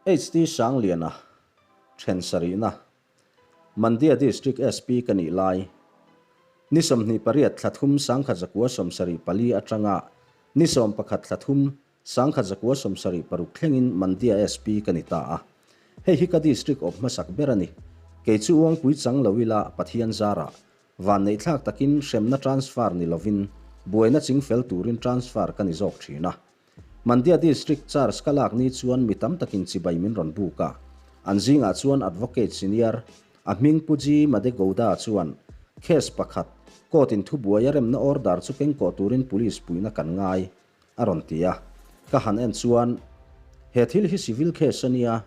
HT Sangliana, Then sarihna, Mandya District SP ka nih lai, ni 28 thla thum 1974 atanga ni 11 thla thum 1976 thlengin Mandya SP ka ni ta a. Hei hi ka District awp hmasak ber a ni. Kei chu uangpui chang lo ila Pathian zarah vanneihthlak takin hremna transfer ni lovin buaina chingfel turin transfer ka ni zawk thin a. Mandya District Charge ka lak ni chuan mi tam takin chibai min rawn buk a. An zingah chuan Advocate Senior, a hming Pu G. Madegowda chuan case pakhat, court in thubuai a remna order chu kengkawh turin police puihna kan ngai, a rawn ti a. Ka han en chuan, he thil hi civil case a nia,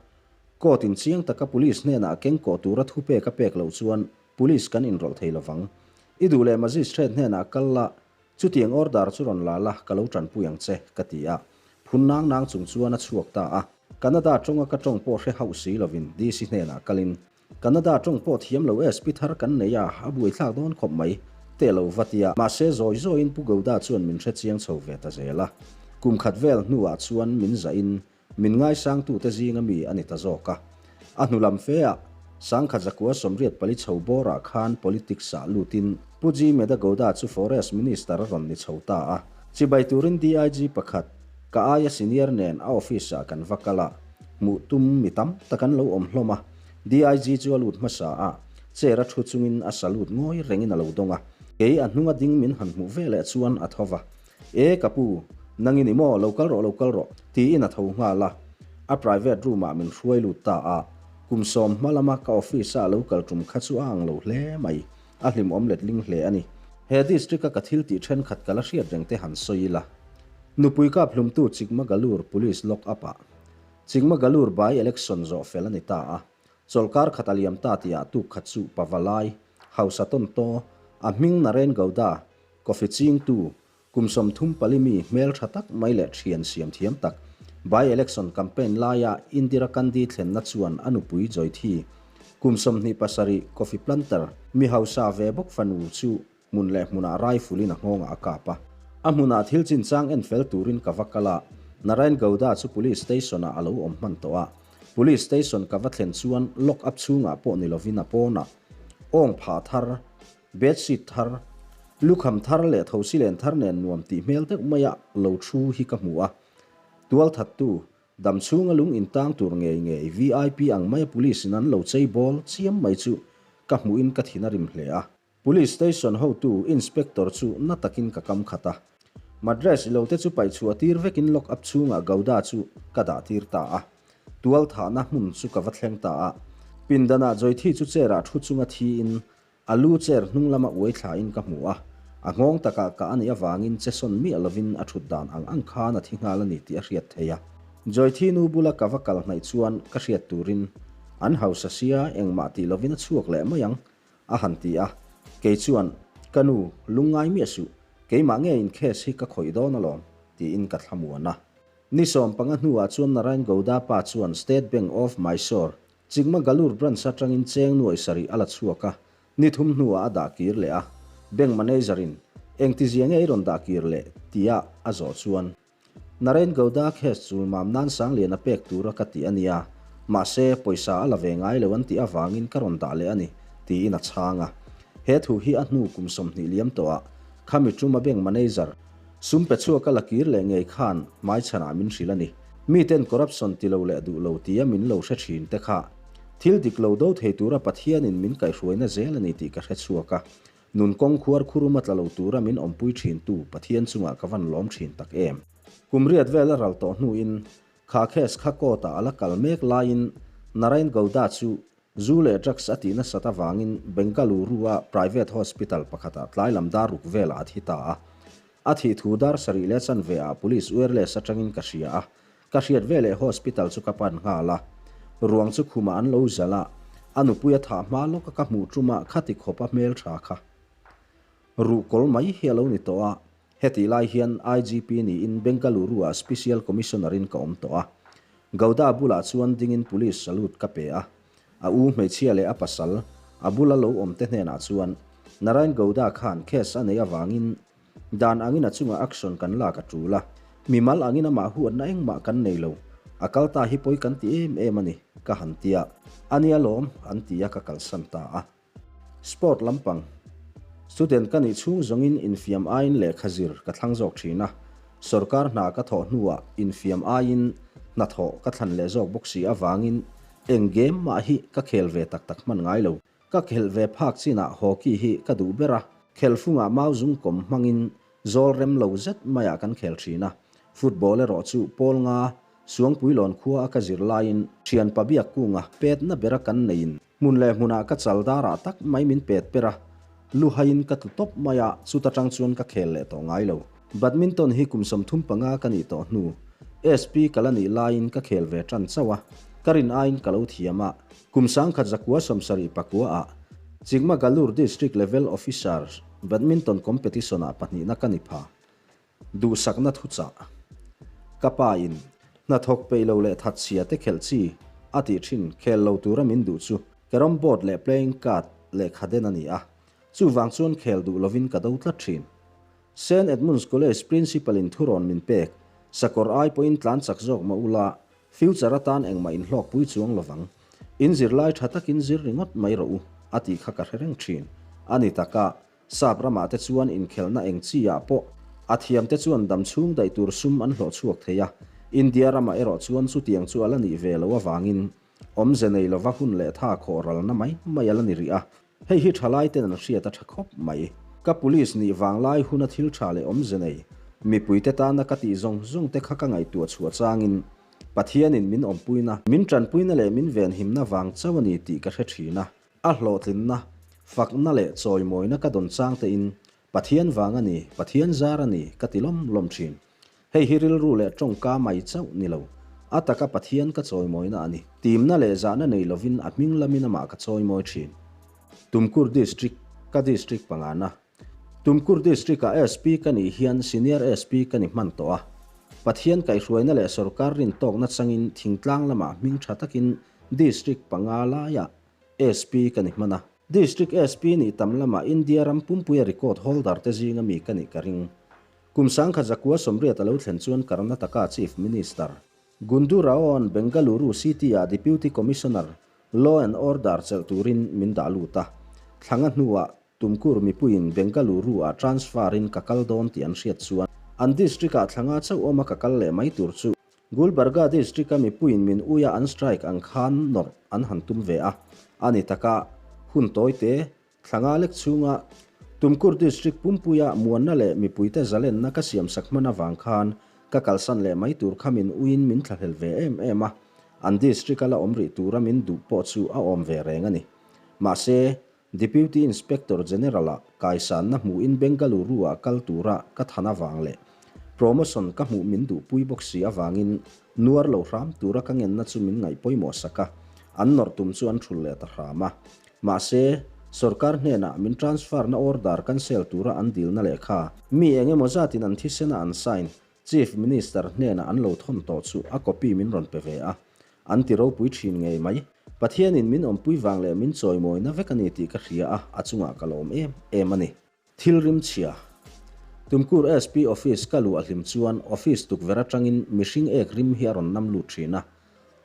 court in chiang taka police hnenah kengkawh tura thupek a pek loh chuan police kan inrawlh thei lovang. I duh leh magistrate hnenah kal la, Chutiang order chu rawn la la, ka lo tanpui ang che, ka ti a. Phun nang nang chung chuan a chhuak ta a. Canada tawnga ka tawng pawh hre hauh si lovin DC hnenah kalin, Canada tawng pawh thiam lo SP thar kan nei a, a buaithlak dawn khawp mai, teh lo va ti a. Mahse zawi zawiin Pu Gouda chuan min hre chiang chho ve ta zel a. Kum khat vel hnuah chuan min zahin Min ngaisangtute zinga mi a ni ta zawk a. A hnu lam fe ah, 1984 chho bawrah khan politics ah lutin Pu G. Medagoda chu Forest Minister a rawn ni chho ta a. Chibai turin DIG pakhat, ka aia senior nen a office ah kan va kal a, hmuh tum mi tam tak an lo awm hlawm a. DIG chu a lut hmasa a, chair a thu chungin a salute ngawi rengin a lo dawng a. Kei a hnunga ding min han hmuh veleh chuan a tho va. E ka pu, nangin i maw, lo kal rawh, lo kal rawh, tiin a tho nghal a. A private room ah min hruai lut ta a. Kum sawm hma lama ka office a lo kal tum kha chu a ang lo hle mai. A hlimawm letling hle a ni. He district a ka thil tih thenkhat ka la hriat reng te han sawi ila. Nupui kap hlumtu Chikmagalur Police lock up ah Chikmagalur by election zawh fel a ni ta a. Chawlhkar khat a liam ta tih ah tuk khat chu Pavalai, Hausa Tawntaw, a hming Naren Gowda, Coffee chingtu, kum 34 mi hmel tha tak mai leh thian siam thiam tak, by-election campaign laia Indira Gandhi thlenna chuan a nupui Joythi, kum 27 coffee planter, mi hausa ve bawk fanu chu hmun leh hmunah rifle-in a nghawngah a kap a. A hmunah thil chinchang en fel turin ka va kal a, Narayan Gowda chu police station-ah a lo awm hman tawh a. Police station ka va thlen chuan lock up chhungah pawh ni lovin a pawnah awng phah thar, Bedsheet thar, lukham thar leh thosi len thar nen nuam tih hmel deuh maia lo thu hi ka hmu a. Tualthattu, dam chhunga lung intang tur ngei ngei VIP ang maia police in an lo chei bawl chiam mai chu ka hmuhin ka thin a rim hle a. Police station hotu inspector chu na takin ka kam khat a. Madras ilo te chu paih chhuah tir vekin lock up chhungah Gowda chu ka dah tir ta a. Tualthahna hmun chu ka va thleng ta a. Pindanah Joythi chu chair ah thu chunga thiin A lu chair hnung lama uai thlain ka hmu a, a nghawng takah ka a nih avangin che sawn miah lovin a thut dan ang ang khan a thi nghal a ni tih a hriat theih a. Joythi nu bula ka va kal hnaih chuan ka hriat turin an hausa sia engmah tih lovin a chhuak leh mai ang a han ti a, kei chuan ka nu lungngai miah suh, keimah ngeiin case hi ka khawih dawn alawm tiin ka thlamuan a. Ni 15 hnuah chuan Narayan Gowda pa chuan State Bank of Mysore Chikmagalur branch atangin cheng nuai sarih a la chhuak a, ni thum hnuah a dah kir leh a. Bank manager in, Engtizia nge i rawn dah kir leh? tia a zawh chuan, Narain Gowda case chul mam nan Sangliana pek tura ka ti a nia, mahse pawisa a la ve ngai lo an tih avangin ka rawn dah leh a ni, tiin a chhang a. He thu hi a hnu kum 20 liam tawhah khami tuma bank manager, Sum pe chhuak a la kir leh ngei khan hmaichhanah min hrilh a ni. Miten corruption ti lo leh duh lo tia min lo hre thin te kha thil dik lo do thei tura Pathianin min kaihhruaina zel a ni tih ka hre chhuak a. Nun kawng khuar khuruma tla lo tura min awmpui thintu Pathian chungah ka van lawm thin tak em. Kum riat vel a ral tawh hnuin kha case kha court ah a la kal mek laiin Narain Gowda chu Zu leh drugs a tih nasat avangin Bengaluru-a private hospital pakhatah tlai lam dar ruk velah a thi ta a. A thih thu dar sarih leh chanve ah police wireless atangin ka hria a, ka hriat veleh hospital chu ka pan nghal a. Ruang chu khumah an lo zalh a, a nupui a thah hma lawka ka hmuh ṭuma khati khawpa hmelṭha kha ruhkawl mai hi a lo ni tawh a. Hetih lai hian IGP niin Bengaluru-ah Special Commissioner-in ka awm tawh a. Gowda bulah chuan dingin Police salute ka pe a. A u hmeichhia leh a pasal, a bula lo awmte hnenah chuan Narayan Gowda khan case a neih avangin dan angin a chungah action kan lak a tul a. Mimal angin amah huatna engmah kan nei lo. A kal ta hi pawi kan ti em em a ni, ka han ti a. A nia lawm, an ti a ka kalsan ta a. Sport lampang Student ka nih chhung zawngin infiam aiin lehkha zir ka thlang zawk thin a. Sorkar hna ka thawh hnuah infiam aiin hnathawh ka thlan leh zawk bawk si avangin eng game mah hi ka khel ve tak tak hman ngai lo. Ka khelh ve phak chinah hockey hi ka duh ber a, khelfungah mau zung kawm hmangin zawl rem lo zet maiah kan khel thin a. Football erawh chu pawl nga Suangpuilawn khua a ka zir laiin thianpa biak kunga petna bera kan neiin hmun leh hmunah ka chal darah tak mai min pet per a, lu haiin ka tlu tawp mai a, chuta tang chuan ka khel leh tawh ngai lo. Badminton hi kum 35 ka nih tawh hnu, SP ka la nih laiin ka khel ve tan chauh a, ka rin aiin ka lo thiam a, kum 1979 ah Chikmagalur District Level Officer Badminton Competition ah pahnihna ka ni pha. Duhsakna thuchah. Ka pa in, hnathawk peih lo leh thatchhia te khelh chi a tih thin khel lo tura min duh chu carrom board leh playing card lehkha den a ni a, chuvang chuan khel duh lovin ka do tlat thin. Saint Edmund's College Principal in thurawn min pek, sakawr ai pawhin tlan chak zawk mah ula, future atan engmah inhlawkpui chuang lovang. In zirlai tha takin zir ringawt mai rawh u, a tih kha ka hre reng thin. A ni taka, Sap ramah te chuan inkhelhna eng chi ah pawh a thiam te chuan dam chhung daih tur sum an hlawh chhuak thei a, India ramah erawh chuan chutiang chu a la nih ve loh avangin awmze nei lova hun leh tha khawh ralna mai mai a la ni rih a, hei hi thalai ten an hriat a tha khawp mai. Ka police nih vanglai huna thil tha leh awmze nei mipuite tana ka tih zawng zawng te kha ka ngaihtuah chhuah changin Pathianin min awmpuina, min tanpuina leh min venhimna vang chauh a ni tih ka hre thin a. A hlawhtlinna, fakna leh chawimawina ka dawn chang tein Pathian vang a ni, Pathian zar a ni ka ti lawm lawm thin. Hei hi rilru leh tawngka mai chauh ni lo, a taka Pathian ka chawimawina a ni. Timna leh zahna nei lovin a hming lamin amah ka chawimawi thin. Tumkur District, Ka District pangana. Tumkur District-ah SP ka nih hian Senior SP ka ni hman tawh a. Pathian kaihhruaina leh sorkar rintawkna changin thingtlang lamah hming tha takin District panga laiah SP ka ni hman a. District SP nih tam lamah India ram pumpuia record holder te zinga mi ka nih ka ring. Kum 1980 a lo thlen chuan Karnataka Chief Minister Gundu Rao-a'n Bengaluru City-ah Deputy Commissioner, Law and Order chelh turin min dah lut a. Thlanga hnuah Tumkur mipuiin Bengaluru-ah transfer-in ka kal dawn tih an hriat chuan an district-ah thlanga chauh awma ka kal leh mai tur chu Gulbarga district-a mipuiin min uia an strike ang khan nawrh an han tum ve a. A ni taka, hun tawite thlanga lek chhunga Tumkur district pumpuia muanna leh mipuite zalenna ka siamsak hman avang khan ka kalsan leh mai tur kha min uiin min thlahlel ve em em a, an district-a la awm rih tura min duh pawh chu a awm ve reng a ni. Mahse, Deputy Inspector General-a kaisanna hmuhin Bengaluru-ah kal tura ka than avang leh promotion ka hmuh min duhpui bawk si avangin nuar lo hram tura ka ngenna chu min ngaih pawimawh sak a, an nawrh tum chu an thul leh ta hram a. Mahse, sorkar hnenah min transfer-na order cancel tura an dilna lehkha mi eng emaw zatin an thisena an sign Chief Minister hnenah an lo thawn tawh chu a copy min rawn pe ve a, an ti ropui thin ngei mai. Pathianin min awmpui vang leh min chawimawina vek a ni tih ka hria a, a chungah ka lawm em em a ni. Thil rim chhia. Tumkur SP office ka luah hlim chuan office tukverh atangin mihring ek rim hi a rawn nam lut thin a,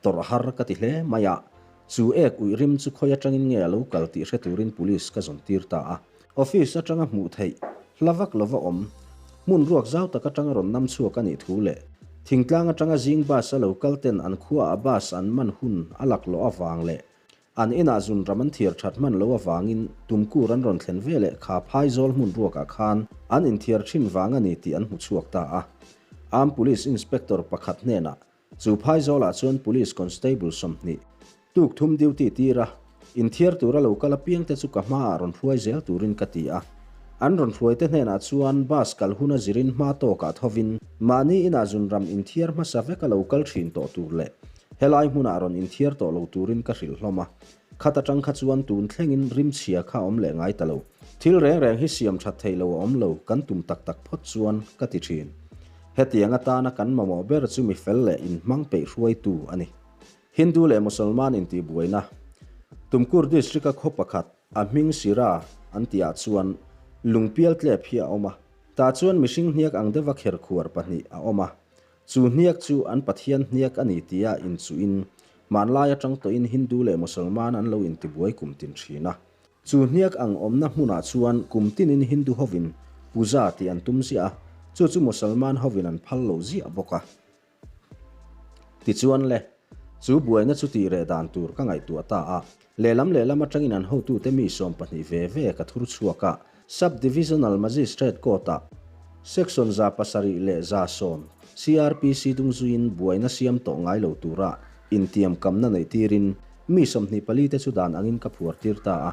tawrh har ka ti hle mai a, chu ek uih rim chu khawi atangin nge a lo kal tih hre turin police ka zawn tir ta a. Office atanga hmuh theih hla vak lova awm, hmun ruak zau tak atanga rawn nam chhuak a nih thu leh thingtlang atanga zing bus a lo kal ten an khuaah bus an man hun a laklawh avang leh an inah zun ram an thiar that hman lo avangin tumkur an rawn thlen ve leh kha phaizawl hmun ruakah khan an inthiar thin vang a ni tih an hmu chhuak ta a. Armed Police Inspector pakhat hnenah Chu Phaizawlah chuan Police Constable 20, tuk thum duty tir a, inthiar tura lo kal apiang te chu ka hmaah rawn hruai zel turin ka ti a. An rawn hruai te hnenah chuan bus kal huna zirin hma tawkah thovin mahni inah zunram inthiar hmasa veka lo kal thin tawh tur leh helai hmunah rawn inthiar tawh lo turin ka hrilh hlawm a. Khat atang kha chuan tun thlengin rimchhia kha awm leh ngai ta lo. Thil reng reng hi siam that theih lo a awm lo, kan tum tak tak phawt chuan ka ti thin. Hetiang atana kan mamawh ber chu mi fel leh inhmang peih hruaitu a ni. Hindu leh Mosolman intihbuaina Tumkur District-a khaw pakhat a hming Sira an tihah chuan lungpial tlep hi a awm a. Tah chuan mihring hniak ang deuha kherkhuar pahnih a awm a. Chu hniak chu an Pathian hniak a ni tia inchuhin hmanlai atang tawhin Hindu leh Mosolman an lo intibuai kum tin thin a. Chu hniak ang awmna hmunah chuan kum tinin Hindu hovin puja tih an tum ziah a, chu chu Mosolman hovin an phal lo ziah bawk a. Tichuan le, chu buaina chu tih reh dan tur ka ngaihtuah ta a, lehlam lehlam atangin an hotute mi 12 ve ve ka thur chhuak a, Sub Divisional Magistrate Court-ah Section 710 CRPC dungzuiin buaina siam tawh ngai lo tura intiamkamna neih tirin mi 24 te chu dan angin ka phuar tir ta a.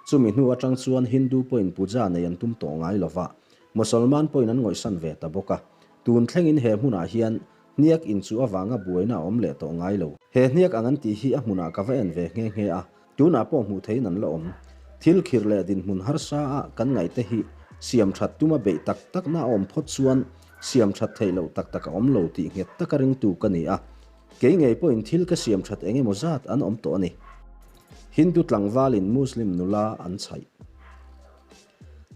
Chumi hnu atang chuan Hindu pawhin puja nei an tum tawh ngai lova, Mosolman pawhin an ngawihsan ve ta bawk a. Tun thlengin he hmunah hian hniak inchuh avanga buaina a awm leh tawh ngai lo. He hniak ang an tih hi a hmunah ka va en ve nghe nghe a, tunah pawh hmuh theihin an la awm. Thil khirh leh dinhmun harsa a kan ngaihte hi siam that tuma beih tak takna a awm phawt chuan siam that theih loh tak tak a awm lo tih nghet taka ringtu ka ni a. Kei ngei pawhin thil ka siam that eng emaw zat an awm tawh a ni. Hindu tlangvalin Muslim nula an chhaih.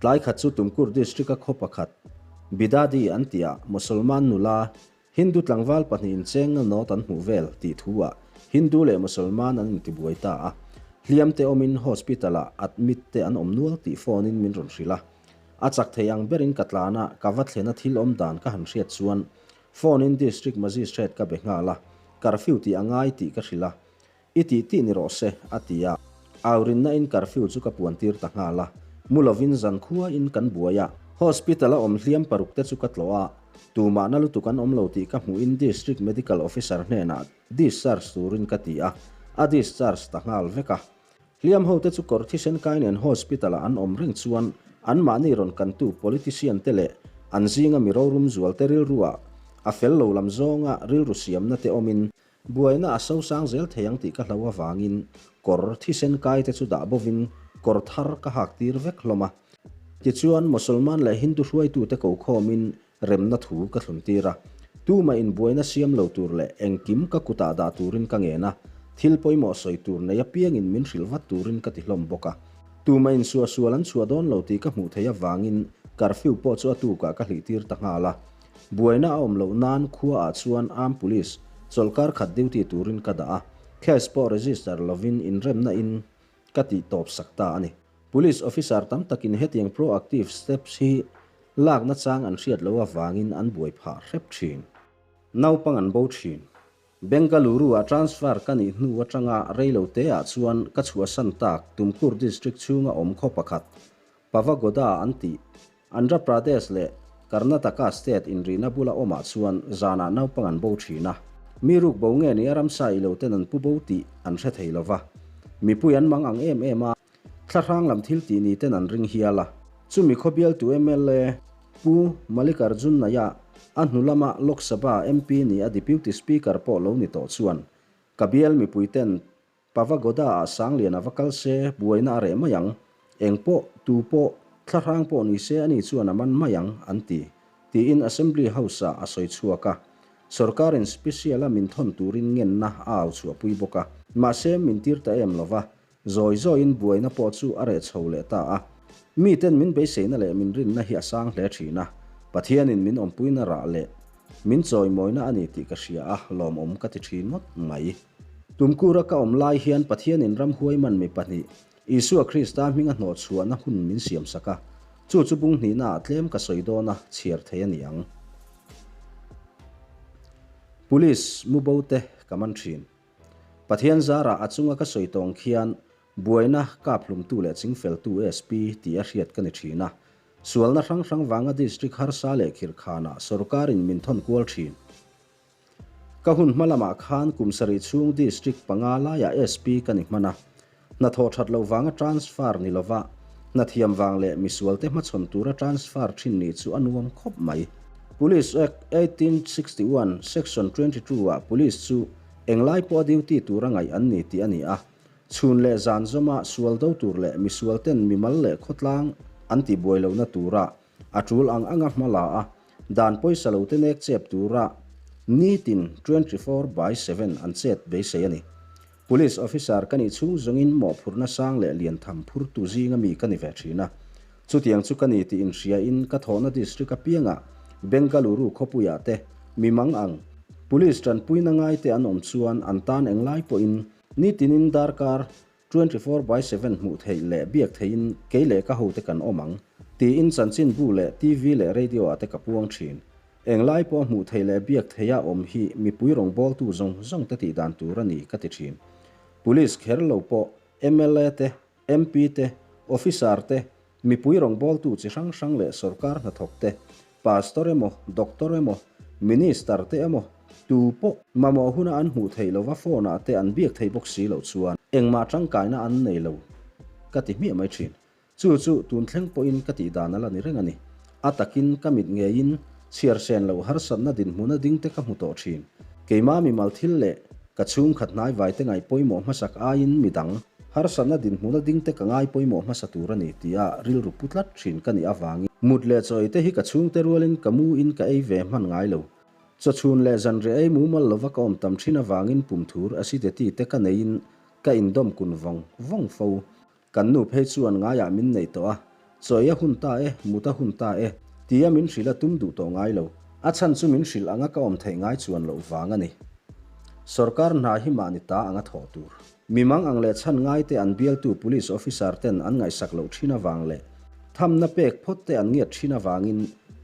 Tlai khat chu Tumkur District-a khaw pakhat, Bidadi an tihah Mosolman nula, Hindu tlangval pahnihin chengna nawt an hmuh vel tih thu-ah Hindu leh Mosolman an intibuai ta a. Hliam te awmin hospital-ah admit te an awm nual tih phone-in min rawn hrilh a. A chak thei ang berin ka tlan a, ka va thlena thil awm dan ka han hriat chuan phone-in District Magistrate ka be nghal a, curfew tih a ngai tih ka hrilh a. I tih tih ni rawh se, a ti a. Au rinna-in curfew chu ka puan tir ta nghal a. Mu lovin zan khuain kan buai a. Hospital-a awm hliam paruk te chu ka tlawh a. Tumahna lutuk an awm lo tih ka hmuhin District Medical Officer hnenah discharge turin ka ti a. A discharge ta nghal vek a. Hliam ho te chu kawr thisen kai nen hospital-ah an awm reng chuan anmahni rawn kantu politician te leh an zinga mi rorum zual te rilruah a fel lo lam zawnga rilru siamna te awmin Buaina a sosang zel thei ang tih ka hlo avangin kawr thisen kai te chu dah bovin kawr thar ka hak tir vek hlawm a. Tichuan, Mosolman leh Hindu hruaitute ko khawmin remna thu ka thlun tir a. Tumah in buaina siam lo tur leh engkim ka kutah dah turin ka ngen a, thil pawimawh sawi tur nei apiangin min hrilh vat turin ka ti hlawm bawk a. Tumah in suahsual an chhuah dawn lo tih ka hmuh theih avangin curfew pawh chu a tukah ka hlih tir ta nghal a. Buaina a awm loh nan khua ah chuan Armed Police chawlhkar khat duty turin ka dah a, case pawh register lovin inremna in ka tih tawp sak ta a ni. Police officer tam takin hetiang proactive steps hi lakna chang an hriat loh avangin an buai phah hrep thin. Naupang an bo thin. Bengaluru ah transfer ka nih hnu atanga reilo te ah chuan ka chhuahsan tak Tumkur District chhunga awm khaw pakhat Pavagoda an tih Andhra Pradesh leh Karnataka state inrihna bula awmah chuan zanah naupang an bo thin a. Mi ruk bo nge ni a ramsa ilo ten an pu bo tih an hre thei lova. Mipui an mang ang em em a, thlahrang lam thil tih ni ten an ring hial a. Chumi khawbialtu mla Pu Mallikarjun Naya a hnu lama Lok Sabha MP ni a Deputy Speaker pawh lo ni tawh chuan ka bial mipui ten Pavagoda ah Sangliana va kal se, buaina a reh mai ang. Eng pawh, tu pawh, thlahrang pawh ni se ani chuan a man mai ang, an ti. Tiin Assembly House-ah a sawi chhuak a. Sorkarin special-a min thawn turin ngenna a au chhuahpui bawk a. Mahse, min tir ta em lo va, zawi zawiin buaina pawh chu a reh chho leh ta a. Miten min beiseina leh min rinna hi a sang hle thin a. Pathianin min awmpuina rah leh min chawimawina a ni tih ka hria a, lawmawm ka ti thin ngawt mai. Tumkura ka awm lai hian Pathianin ramhuai man mi pahnih, Isua Krista hminga hnawh chhuahna hun min siam sak a, chu chu bung hnihnaah tlem ka sawi dawn a, chhiar thei a ni ang. Police mu bo te ka man thin. Pathian zarah a chunga ka sawi tawng khian buaina kap hlumtu leh chingfeltu SP tih a hriat ka ni thin a. Sualna hrang hrang vanga District harsa leh khirkhanah sawrkarin min thawn kual thin. Ka hun hma lamah khan kum sarih chhung District panga laiah SP ka ni hman a. Hnathawh that loh vanga transfer ni lova hnathiam vang leh misualte hmachhawn tura transfer thin nih chu a nuam khawp mai. Police Act 1861 Section 22 ah Police chu englai pawha duty tura ngaih an ni tih a ni a. Chhun leh zan zawma sual do tur leh misualten mimal leh khawtlang an tihbuai lohna tura A tul ang anga hma la a, dan pawisa lo te nek chep tura nitin 24/7 an chet beisei a ni. Police officer ka nih chhung zawngin mawhphurhna sang leh lian tham phurtu zinga mi ka ni ve thin a. Chutiang chu ka ni tih inhriain ka thawhna district apiangah Bengaluru khawpuiah te, Mi mang ang, Police tanpuina ngaite an awm chuan an tan englai pawhin nitinin darkar 24 by 7 hmuh theih leh biak theihin kei leh ka hote kan awm ang, tiin chanchinbu leh TV leh radio ah te ka puang thin. Englai pawh hmuh theih leh biak theiha awm hi mipui rawngbawltu zawng zawng te tih dan tur a ni ka ti thin. Police kher lo pawh mla te, MP te, Officer te, Mipui rawngbawltu chi hrang hrang leh sorkar hnathawk te, Pastor emaw, Doctor emaw, Minister te emaw, tu pawh mamawh huna an hmuh theih lova phone ah te an biak thei bawk si loh chuan engmah tangkaina an nei lo ka ti hmiah mai thin. Chu chu tun thleng pawhin ka tih dan a la ni reng a ni. A takin ka mit ngeiin chhiar sen loh harsatna dinhmuna ding te ka hmu tawh thin. Keimah mimal thil leh ka chhungkhat hnaivai te ngaih pawimawh hmasak aiin midang Harsatna dinhmuna dingte ka ngai pawimawh hmasa tur a ni tia rilru pu tlat thin ka nih avangin mut leh chaw eite hi ka chhungte rualin ka mu in ka ei ve hman ngai lo. Chawchhun leh zanriah ei mumal lova ka awm tam thin avangin pumthur acidity te ka neiin ka indawm kun vawng vawng fo. Kan nu phei chuan ngaiah min neih tawh a, chaw ei a hun ta e, mut a hun ta e tia min hrilh a tum duh tawh ngai lo. A chhan chu min hrilh anga ka awm theih ngai chuan loh vang a ni. Sorkar hna hi mahni ta anga thawh tur. Mi mang ang leh chhan ngaite an bialtu police officer ten an ngaihsak loh thin avang leh thamna pek phawt te an ngiat thin avangin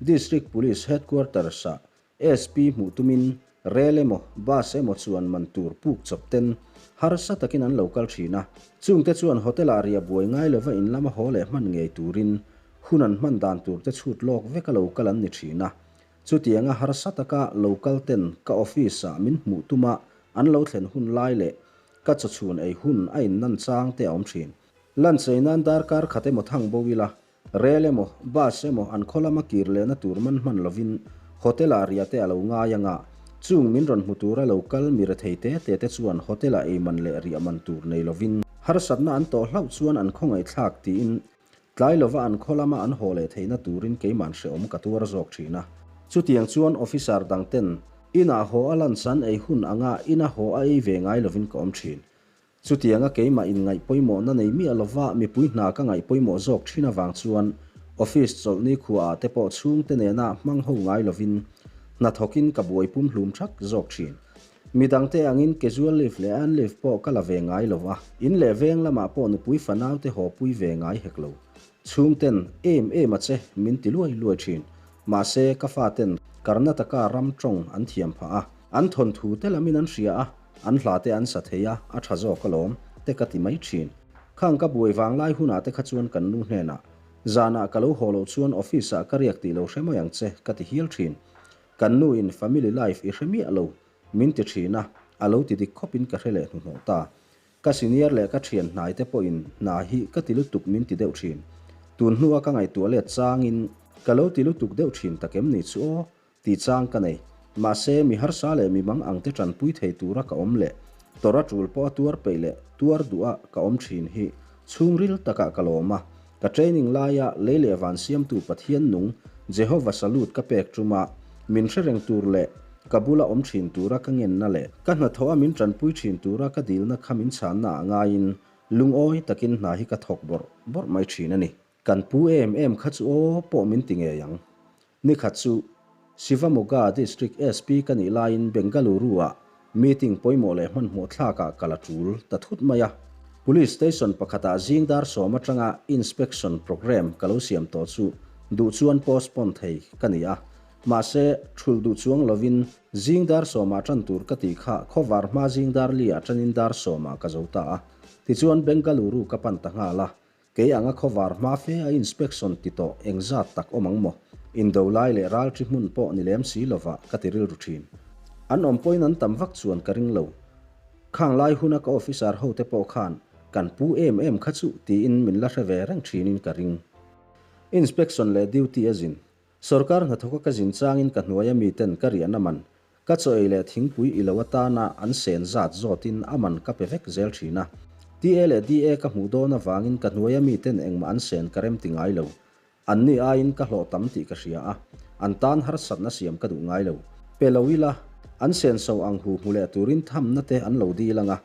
District Police Headquarters ah SP hmuh tumin rel emaw bus emaw chuan man tur puk chawp ten harsa takin an lo kal thin a, chungte chuan hotel ah riah buai ngai lova in lama haw leh hman ngei turin hun an hman dan tur te chhut lawk veka lo kal an ni thin a. Chutianga harsa taka lo kal ten ka office ah min hmuh tuma an lo thlen hun lai leh ka chawchhun ei hun a in nan chang te a awm thin. Lunch ei nan darkar khat emaw thang bo ila, rel emaw, bus emaw an khaw lama kir lehna tur man hman lovin hotel ah riah te a lo ngai anga, chung min rawn hmu tura lo kal mi rethei te te te chuan hotel ah ei man leh riah man tur nei lovin harsatna an tawh hlauh chuan an khawngaihthlak tiin Tlai lova an khaw lama an haw leh theihna turin keiman hrehawm ka tuar zawk thin a. Chutiang chuan officer dang ten inah haw a lunch an ei hun anga ina haw a ei ve ngai lovin ka awm thin. Chutianga keimah inngaih pawimawhna nei miah lova mipui hna ka ngaih pawimawh zawk thin avang chuan office chawlhni khuaah te pawh chhungte nena hmang ho ngai lovin hna thawkin ka buai pumhlum thak zawk thin. Midangte angin casual leave leh earn leave pawh ka la ve ngai lo a, in leh veng lamah pawh nupui fanaute haw pui ve ngai hek lo. Chhungten em em a che min ti luai luai thin. Mahse, ka faten Karnataka ram tawng an thiam phah a, an thawnthu te lamin an hria a, an hla te an sa thei a, a tha zawk alawm, te ka ti mai thin. Khang ka buai vanglai hunah te kha chuan kan nu hnenah, Zanah ka lo haw loh chuan office ah ka riak tih lo hre mai ang che, ka ti hial thin. Kan nu in family life i hre miah lo, min ti thin a, a lo ti dik khawp in ka hre leh hnuhnawh ta. Ka senior leh ka thian hnai te pawh in hna hi ka ti lutuk min ti deuh thin. Tun hnu a ka ngaihtuah let chang in ka lo ti lutuk deuh thin tak em ni chu aw, tih chang ka nei. Mahse mi harsa leh mi mang ang te tanpui thei tura ka awm leh tawrh a tul pawh a tuar peih leh tuar duh a ka awm thin hi chhungril takah ka lawm a, Ka training laia lei leh van siamtu Pathian nung Jehovah salute ka pek tuma min hre reng tur leh ka bula awm thin tura ka ngenna leh ka hnathawh a min tanpui thin tura ka dilna kha min chhanna ah ngaiin lungawi takin hna hi ka thawk bawrh bawrh mai thin a ni. Kan pu em em kha chu aw pawh min ti ngei ang. Nikhat chu Shivamogga District SP ka nih laiin Bengaluru-ah meeting pawimawh leh hmanhmawh thlakah kal a tul ta thut mai a. Police station pakhatah zing dar sawm atanga inspection programme ka lo siam tawh chu duh chuan postpone thei ka ni a. Mahse, thulh duh chuang lovin zing dar sawmah tan tur ka tih kha khawvar hma zing dar liah tanin dar sawmah ka zo ta a. Tichuan Bengaluru ka pan ta nghal a. Kei anga khawvar hma fe a inspection ti tawh engzat tak awm ang maw? Indo lai leh ralṭi hmun pawh ni lem si lova ka ti rilru ṭhin. An awm pawhin an tam vak chuan ka ring lo. Khang lai huna ka officer hote pawh khan kan pu em em kha chu tiin min la hre ve reng ṭhinin ka ring. Inspection leh duty a zin. Sorkar hnathawka ka zin changin ka hnuaia miten ka riahna man Ka chaw ei leh thingpui i lo atana an sen zat zawtin a man ka pe vek zel thin a. TA leh DA ka hmuh dawn avangin ka hnuaia miten engmah an sen ka rem ti ngai lo. Anni aiin ka hlawh tam tih ka hria a, an tan harsatna siam ka duh ngai lo. Pe lo ila, an sen so ang hu hmu leh turin thamna te an lo dil anga,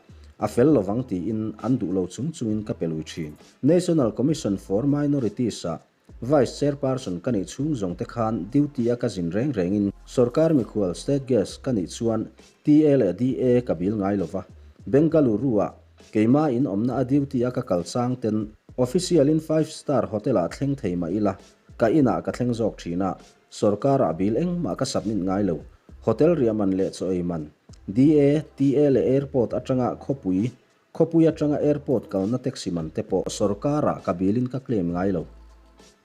a fel lovang tiin an duh lo chung chungin ka pe lui thin. National Commission for Minorities-ah Vice Chairperson ka nih chhung zawng te khan duty a ka zin reng rengin. Sorkar mikhual, state guest, ka nih chuan TA leh DA ka bil ngai lova. Bengaluru-ah keimah in awmna a duty a ka kal chang ten official in five star hotel ah thleng thei mah ila ka inah ka thleng zawk thin a, sorkarah bill engmah ka submit ngai lo. Hotel riah man leh chaw ei man, DA, TA leh airport atanga khawpui, khawpui atanga airport kalna taxi man te pawh sorkarah ka bill in ka claim ngai lo.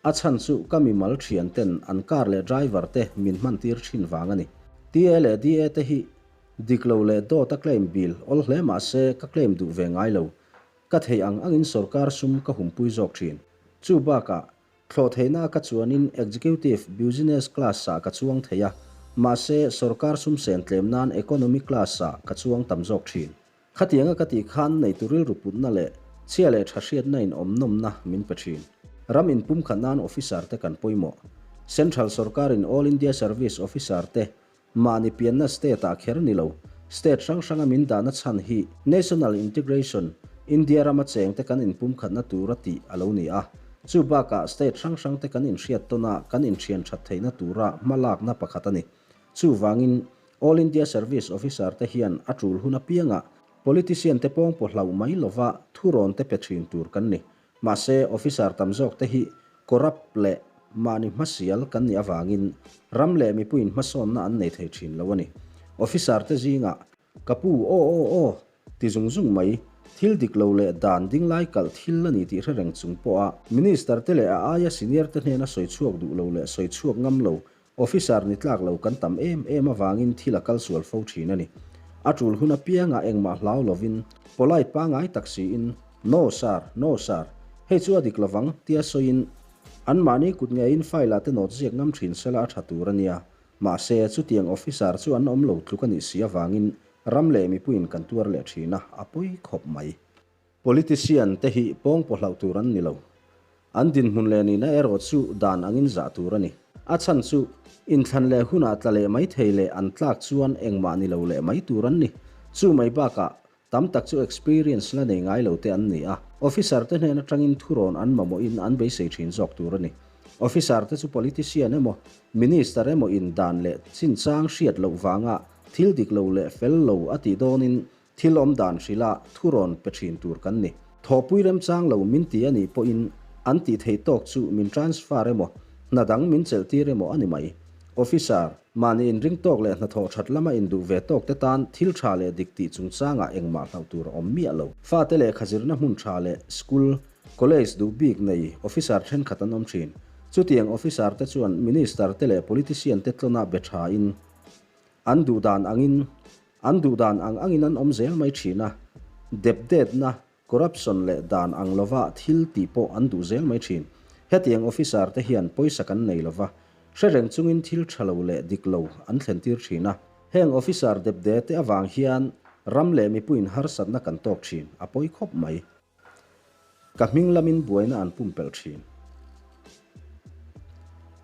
A chhan chu ka mimal thian ten an car leh driver te min hman tir thin vang a ni. TA leh DA te hi dik lo leh dawt a claim bill awl hle mah se ka claim duh ve ngai lo. Ka theih ang angin sorkar sum ka humpui zawk thin. Chu bakah Thlawh theihna ka chuanin Executive Business Class-ah ka chuang thei a, mahse sorkar sum sen tlem nan Economy Class-ah ka chuang tam zawk thin. Khatianga ka tih khan neitu rilru putna leh chhia leh tha hriatna in awm nawmna min pe thin. Ram inpumkhat nan officer te kan pawimawh. Central sorkarin All India Service Officer te Mahni pianna state-ah kher ni lo, state hrang hranga min dahna chhan hi National Integration, India rama chengte kan inpumkhatna tura tih a lo ni a. Chu bakah state hrang hrangte kan inhriat tawn a, kan inthian that theihna tura hma lakna pakhat a ni. Chuvangin, All India Service Officer te hian a tul hun apiangah politician te pawngpaw hlauh mai lova thurawn te pe thin tur kan ni. Mahse, officer tam zawk te hi corrupt leh mahni hmasial kan nih avangin ram leh mipuiin hmasawnna an nei thei thin lo a ni. Officer te zingah, Ka pu, aw aw aw, ti zung zung mai, thil dik lo leh dan dinglai kalh thil a ni tih hre reng chung pawha Minister te leh a aia senior te hnena sawi chhuak duh lo leh sawi chhuak ngam lo Officer ni tlak lo kan tam em em avangin thil a kal sual fo thin a ni. A tul hun apiangah engmah hlau lovin, polite pangai tak siin, No sir, no sir, hei chu a dik lovang, tia sawiin, anmahni kut ngeiin file ah te nawt ziak ngam thin sela a tha tur a nia. Mahse, chutiang officer chu an awm lo tluk a nih si avangin ram leh mipuiin kan tuar leh thin a, a pawi khawp mai. Politician te hi pawngpaw hlauh tur an ni lo. An dinhmun leh nihna erawh chu dan angin zah tur a ni. A chhan chu, inthlan leh hunah tla leh mai thei leh an tlak chuan engmah ni lo leh mai tur an ni. Chu mai bakah, tam tak chu experience la nei ngai lo te an ni a. Officer te hnen atangin thurawn an mamawhin an beisei thin zawk tur a ni. Officer te chu politician emaw, minister emaw in dan leh chinchang hriat loh vanga thil dik lo leh fel lo a tih dawnin Thil awm dan hrilh a thu rawn pe thin tur kan ni. Thawhpui remchang lo min ti a nih pawhin an tih theih tawk chu min transfer emaw, hna dang min chelh tir emaw a ni mai. Officer, mahni inring tawk leh hnathawh that lama induh ve tawk te tan thil tha leh dik tih chungchangah engmah hlauh tur a awm miah lo. Fate lehkha zirna hmun tha leh school, college duh bik nei officer thenkhat an awm thin. Chutiang officer te chuan minister te leh politician te tlawnah be thain an duh dan angin An duh dan ang angin an awm zel mai thin a, depdetna, corruption leh dan ang lova thil tih pawh an duh zel mai thin. Hetiang officer te hian pawisa kan nei lova, hre reng chungin thil tha lo leh dik lo an thlen tir thin a. Heng officer depde te avang hian ram leh mipuiin harsatna kan tawk thin, a pawi khawp mai. Ka hming lamin buaina an pumpelh thin.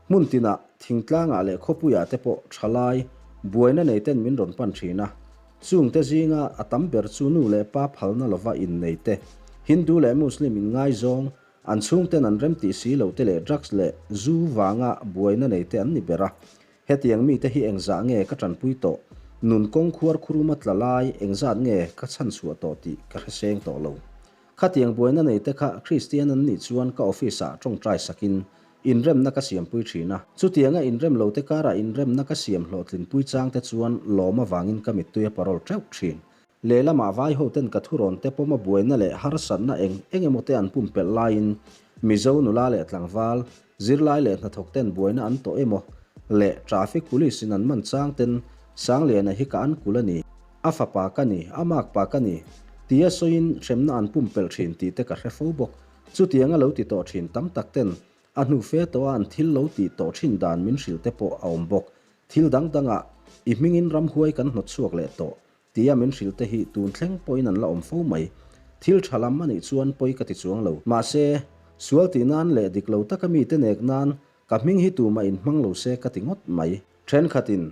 Hmun tinah, thingtlangah leh khawpuiah te pawh thalai, buaina nei ten min rawn pan thin a. Chungte zinga a tam ber chu nu leh pa phalna lova innei te, Hindu leh Muslim inngaizawng, an chhungten an remtih si lo te leh drugs leh zu vanga buaina nei te an ni ber a. Hetiang mite hi engzah nge ka tanpui tawh? Nun kawng khuar khuruma tla lai engzat nge ka chhanchhuah tawh tih ka hre seng tawh lo. Khatiang buaina nei te kha Kristian an nih chuan ka office ah tawngtai sakin inremna ka siampui thin a. Chutianga inrem lo te karah inremna ka siam hlawhtlinpui chang te chuan lawm avangin ka mittui a parawl teuh thin. Lehlamah vai hoten ka thurawn te pawma buaina leh harsatna eng eng emaw te an pumpelh laiin Mizo nula leh tlangval, zirlai leh hnathawk ten buaina an tawh emaw leh traffic police in an man chang ten Sangliana hi ka an kul a ni, a fapa ka ni, a makpa ka ni tia sawiin hremna an pumpelh thin tih te ka hre fo bawk. Chutianga lo ti tawh thin tam tak ten a hnu fe tawha an thil lo tih tawh thin dan min hrilh te pawh a awm bawk. Thil dang dangah i hmingin ramhuai kan hnawt chhuak leh tawh Tia min hrilh te hi tun thleng pawhin an la awm fo mai. Thil tha lam a nih chuan pawi ka ti chuang lo. Mahse, sual tih nan leh dik lo taka mite nek nan ka hming hi tumah in hmang lo se ka ti ngawt mai. Thenkhatin,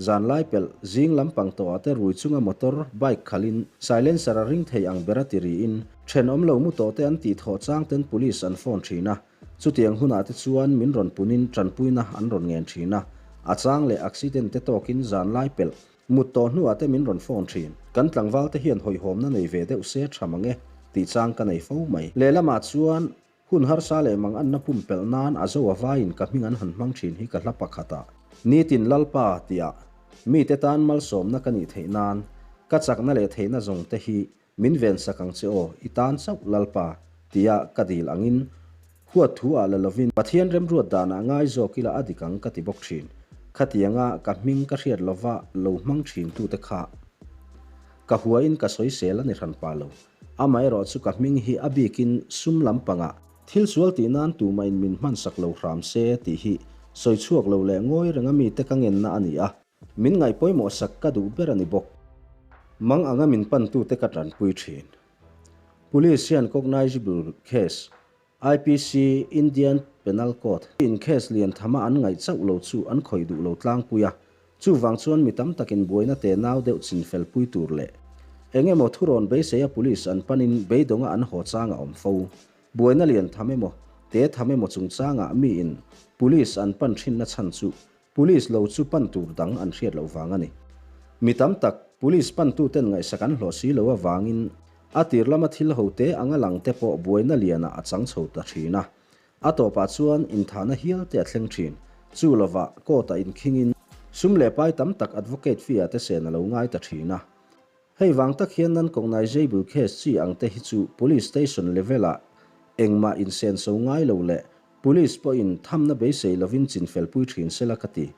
zan lai pelh, zing lampang tawhah te rui chunga motor, bike khalhin, silencer a ring thei ang bera ti riin, thenawm lo mu tawh te an tih thawh chang ten police an phone thin a, Chutiang hunah te chuan min rawn punin tanpuina an rawn ngen thin a. A chang leh accident te tawkin zan lai pelh mut tawh hnuah te min rawn phone thin. Kan tlangval te hian hawihhawmna nei ve deuh se tha mang e tih chang ka nei fo mai. Lehlamah chuan hun harsa leh mang anna pumpelh nan a zo a vaiin ka hming an han hmang thin hi ka hla pakhat a. Nitin Lalpa tihah mite tan malsawmna ka nih theih nan ka chakna leh theihna zawng te hi Min vensak ang che aw, i tan chauh Lalpa, tia ka dil angin huat thu ah la lovin Pathian remruat danah ngai zawk ila a dik ang ka ti bawk thin. Khatianga ka hming ka hriat lova lo hmang thin tute kha ka huain ka sawisel a ni hran pa lo. Amaherawh chu ka hming hi a bikin sum lampangah thil sual tih nan tumahin min hmansak lo hram se tih hi sawi chhuak lo leh ngawi renga mite ka ngenna a ni a. Min ngaih pawimawh sak ka duh ber a ni bawk. Mang anga min pantute ka tanpui thin. Police hian cognizable case, IPC, Indian Penal Code, in case lian thama an ngaih chauh lo chu an khawih duh lo tlangpui a, chuvang chuan mi tam takin buaina te nau deuh chin fel pui tur leh eng emaw thurawn beiseia police an panin beidawnga an haw chang a awm fo. Buaina lian tham emaw, te tham emaw chungchangah miin police an pan thinna chhan chu Police lo chu pan tur dang an hriat loh vang a ni. Mi tam tak Police pantuten ngaihsak an hlawh si lo avangin a tir lama thil ho te anga lang te pawh buaina lianah a chang chho ta thin a. A tawpah chuan inthahna hial te a thleng thin. Chu lovah court-ah inkhingin sum leh pai tam tak advocate fee-ah te sen a lo ngai ta thin a. Hei vang tak hian non-cognizable case chi ang te hi chu Police Station level-ah engmah insenso ngai lo leh Police pawhin thamna beisei lovin chinfelpui thin sela ka ti.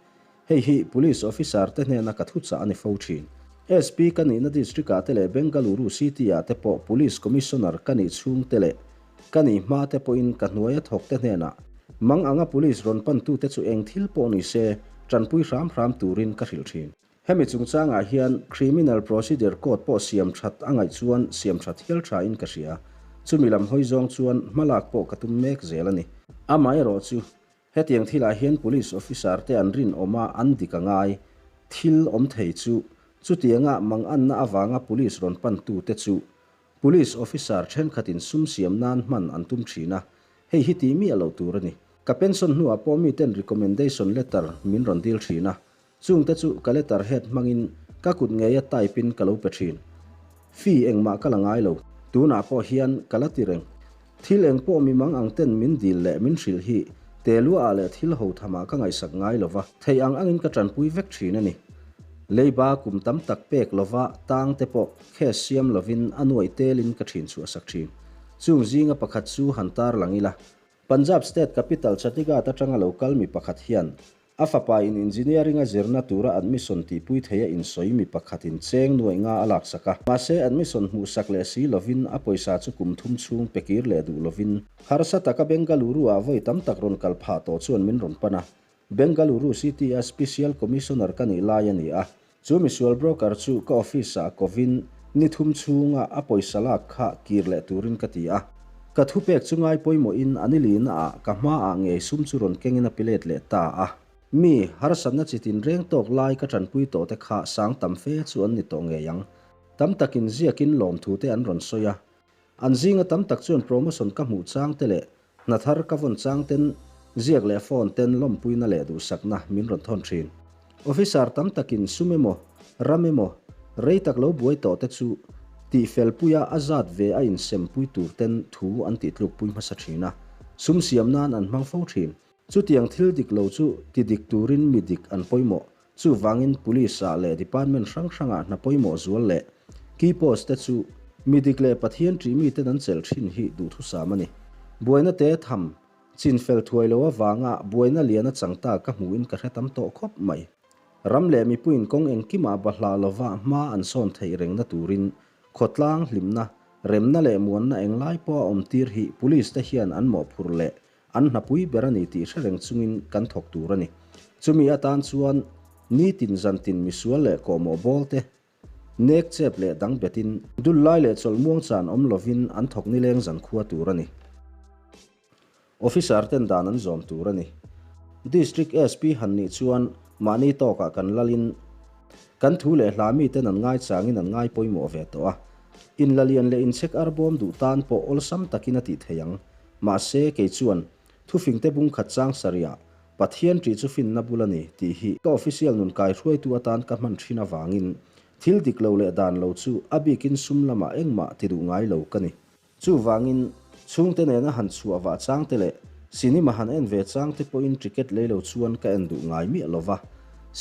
Hei hi Police Officer te hnena ka thuchah a ni fo thin. SP ka nihna District-ah te leh Bengaluru City-ah te pawh Police Commissioner ka nih chhung te leh ka nih hma te pawhin ka hnuaia thawk te hnenah mang anga Police rawn pantute chu eng thil pawh ni se tanpui hram hram turin ka hrilh thin. Hemi chungchangah hian Criminal Procedure Code pawh siam that a ngaih chuan siam that hial tha in ka hria. Chumi lam hawi zawng chuan hmalak pawh ka tum mek zel a ni. Amaherawhchu, hetiang thilah hian Police Officer te an rinawm a, an dik a ngai. Thil awm thei chu, chutianga manganna avanga Police rawn pantute chu Police Officer thenkhatin sum siam nan hman an tum thin a, hei hi tih miah loh tur a ni. Ka pension hnuah pawh miten recommendation letter min rawn dil thin a, Chungte chu ka letter head hmangin ka kut ngeia type in ka lo pe thin. Fee engmah ka la ngai lo. Tunah pawh hian ka la ti reng. Thil eng pawh mi mang ang ten min dil leh min hrilh hi teluaah leh thil ho thamah ka ngaihsak ngai lova, theih ang angin ka tanpui vek thin a ni. Leiba kum tam tak pek lova tang te pawh case siam lovin a nuaih telin ka thin chhuahsak thin. Chung zinga pakhat chu han tarlang ila, Punjab State Capital Chandigarh atanga lo kal mi pakhat hian A fapa in engineering a zirna tura admission tihpui thei a insawi mi pakhatin cheng nuaih nga a laksak a. Mahse admission hmuhsak leh si lovin a pawisa chu kum thum chhung pe kir leh duh lovin harsa taka Bengaluru ah vawi tam tak rawn kal phah tawh chuan min rawn pan a. Bengaluru City a Special Commissioner ka nih lai a ni a. Chu misual broker chu ka office ah kovin ni thum chhunga a pawisa lak kha kir leh turin ka ti a. Ka thupek chu ngai pawimawhin a ni lina ah ka hma ah ngei sum chu rawn kengin a pe let leh ta a. Mi, harsatna chi tin reng tawk lai ka tanpui tawh te kha sang tam fe chu an ni tawh ngei ang. Tam takin ziakin lawmthu te an rawn sawi a. An zinga tam tak chuan promotion ka hmuh chang te leh hna thar ka vawn chang ten ziak leh phone ten lawmpuina leh duhsakna min rawn thawn thin. Officer tam takin sum emaw, ram emaw, rei tak lo buai tawh te chu tihfelpuia a zat ve a insempui tur ten thu an tihtlukpui hmasa thin a, sum siam nan an hmang fo thin. Chutiang thil dik lo chu ti dik turin mi dik an pawimawh. Chuvangin Police-ah leh Department hrang hrangah hna pawimawh zual leh key post te chu mi dik leh Pathian ṭih miten an chelh ṭhin hi duhthusam a ni. Buaina te tham, chin fel thuai lo avanga buaina lian a chang ta ka hmuhin ka hre tam tawh khawp mai. Ram leh mipuiin kawng engkimah bahlah lova hma an sawn theih rengna turin khawtlang hlimna, remna leh muanna englai pawha awmtir hi Police te hian an mawhphurh leh An hnapui ber a ni tih hre reng chungin kan thawk tur a ni. Chumi atan chuan nitin zantin misual leh kawhmawh bawl te, nek chep leh dang betin, dul lai leh chawlh muang chan awm lovin an thawk nileng zan khua tur a ni. Officer ten dan an zawm tur a ni. District SP han nih chuan mahni tawkah kan lalin kan thu leh hla miten an ngaichangin an ngai pawimawh ve tawh a. Inlalian leh inchhek arbawm duh tan pawh awlsam takin a tih thei ang. Mahse, kei chuan, thufingte bung khat chang sarihah, Pathian ṭih chu finna bul a ni, tih hi ka official nun kaihruaitu atan ka hman ṭhin avangin thil dik lo leh dan lo chu a bikin sum lamah engmah ti duh ngai lo ka ni. Chuvangin, chhungte nena han chhuah vah changte leh cinema han en ve changte pawhin ticket lei lo chuan ka en duh ngai miah lo va.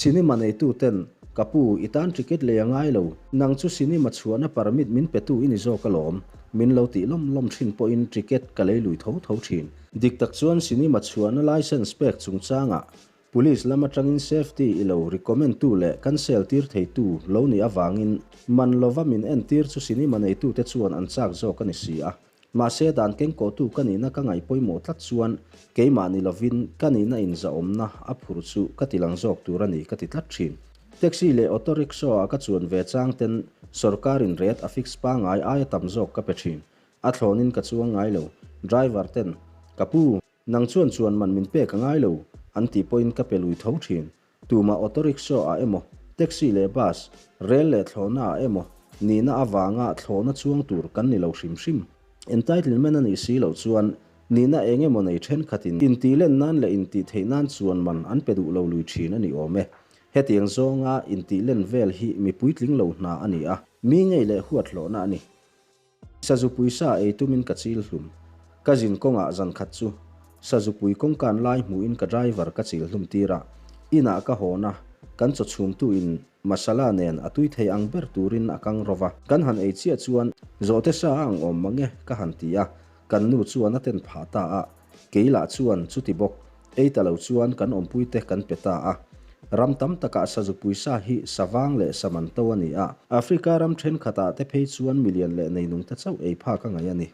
Cinema neituten, Ka pu, i tan ticket lei a ngai lo, nang chu cinema chhuahna permit min petu i ni zawk alawm, min lo tih lawm lawm thin pawhin ticket ka lei lui tho tho thin. Dik tak chuan cinema chhuahna licence pek chungchangah Police lam atangin safety i lo recommend tu leh cancel tir theitu lo nih avangin man lova min entir chu cinema neitute chuan an chak zawk a ni si a. Mahse dan kengkawhtu ka nihna ka ngaih pawimawh tlat chuan keimah ni lovin ka nihna inzahawmna a phur chu ka ti lang zawk tur a ni ka ti tlat thin. Taxi leh auto rickshaw ah ka chuan ve chang ten sawrkarin rate a fix pangai aia tam zawk ka pe thin. A thlawnin ka chuang ngai lo. Driver ten, Ka pu, Nang chuan chuan man min pek a ngai lo, an tih pawhin ka pe lui tho thin. Tumah auto rickshaw ah emaw, taxi leh bus, rel leh thlawhna ah emaw nihna avanga thlawhna chuang tur kan ni lo hrim hrim. Entitlement a nih si loh chuan nihna eng emaw nei thenkhatin intih len nan leh intih theih nan chuan man an pe duh lo lui thin a ni awm e. Hetiang zawnga intih len vel hi mi puitling lo hna a ni a, mi ngei leh huat hlawhna a ni. Sazupui sa ei tumin ka chil hlum. Ka zin kawngah zan khat chu Sazupui kawngkan lai hmuhin ka driver ka chil hlum tir a, inah ka hawn a, kan chaw chhumtu in masala nen a tui thei ang ber turin a kang ro va. Kan han ei chiah chuan zawhte sa a ang awm mang e ka han ti a, kan nu chuan a ten phah ta a, kei lah chuan chuti bawk Ei ta lo chuan kan awmpuite kan pe ta a. Ram tam takah sazupui sa hi savang leh saman to a ni a. Africa ram thenkhatah te phei chuan milian leh neinungte chauh ei phak a ngaih a ni.